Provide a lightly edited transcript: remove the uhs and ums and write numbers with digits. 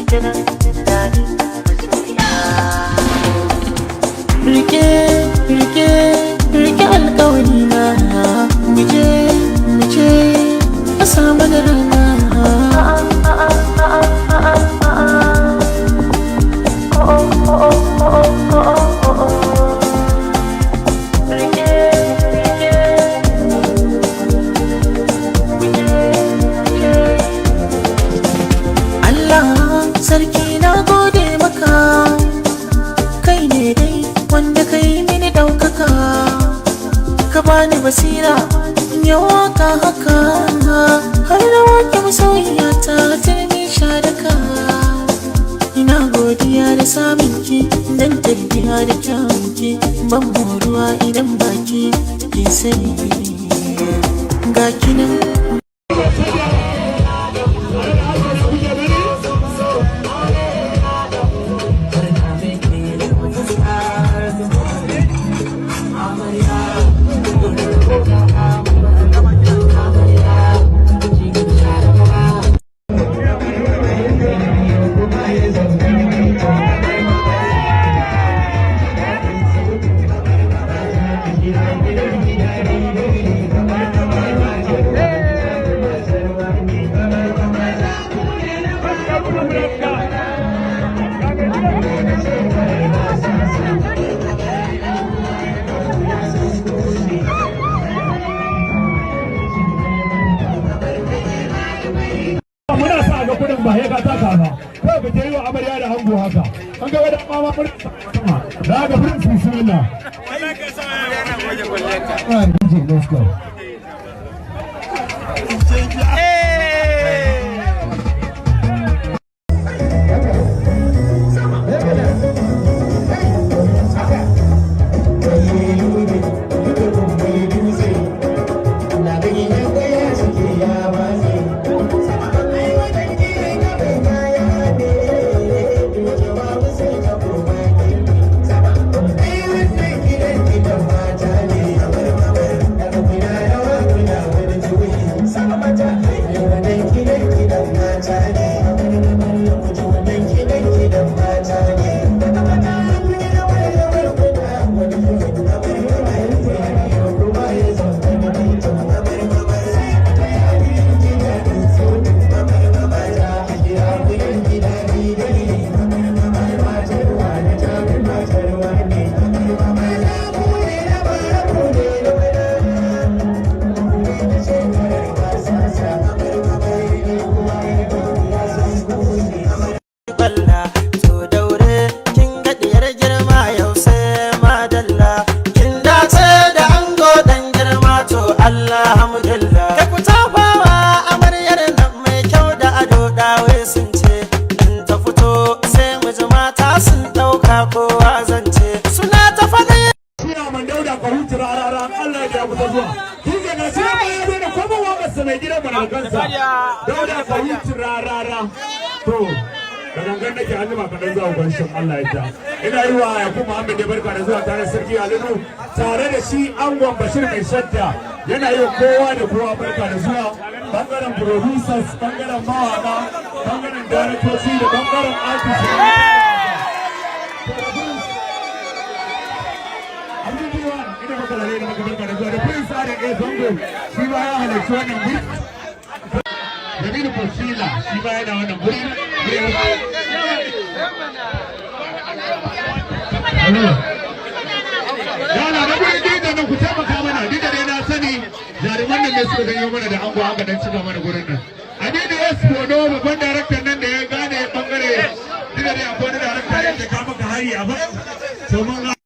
Daɗi masoyiya. Rike, rike, rike alƙawari na. Muje, muje, a samu da rana. Rike, rike, muje, muje. Allah sarki, na gode maka. Kai ne dai wanda ka yi mini ɗaukaka, ka bani basira in yi waka haka, har na wake masoyiya ta turmi daka. Ina godiya da samun ki, dan tarbiya da kyawunki. Ban moruwa idan baki ki sani ga kinan. Kuke gani? Muna sa ga kudin ba sai ka taka ba, kawai ka je yi wa amarya da ango haka. An ga wani mama mun sama za ga prince. Bismillah. Alright, DJ, let's go. Balla to daure, kin ga diyar girma, yau sai madalla. Kin dace da ango dan girma, to alhamdulillah. Kai, ku tafawa amaryar nan mai kyau da ado. Dawe sun ce in ta fito sai mu ji mata sun dauka kowa zance suna ta faɗi. Ciyaman Dauda Kahutu Rarara, Allah ya kusa zuwa. DJ, ga shi ma ya daina kuma waƙarsa, mai gidan mu daga kansa. Dauda Kahutu Rarara. To, da gangan nake, an jima kaɗan zuwa gwanshin Allah ya ja. Ina yi wa Yakubu Muhammad ya barka da zuwa tare da Sarki Alinu, tare da shi angon Bashir Mai Shadda. Yana yi wa kowa da kowa barka da zuwa. Bangaren producers, bangaren mawaka, bangaren daraktoci da bangaren artists. Abubuwan ina maka lare da maka barka da zuwa da Prince Adam A Zango, shi ma ya halarci wannan guri. Jamilu Kosila shi ma yana wannan guri. Hello. Yana da gurin DJ nan, ku taimaka mana. Duk da dai na sani jaruman nan ne suka ganyo mana da ango aka dan cika mana gurin nan. Aminu S. Bono, babban daraktan nan da ya gane bangare, duk da dai akwai wani darakta yadda ka maka hari a ba. To mun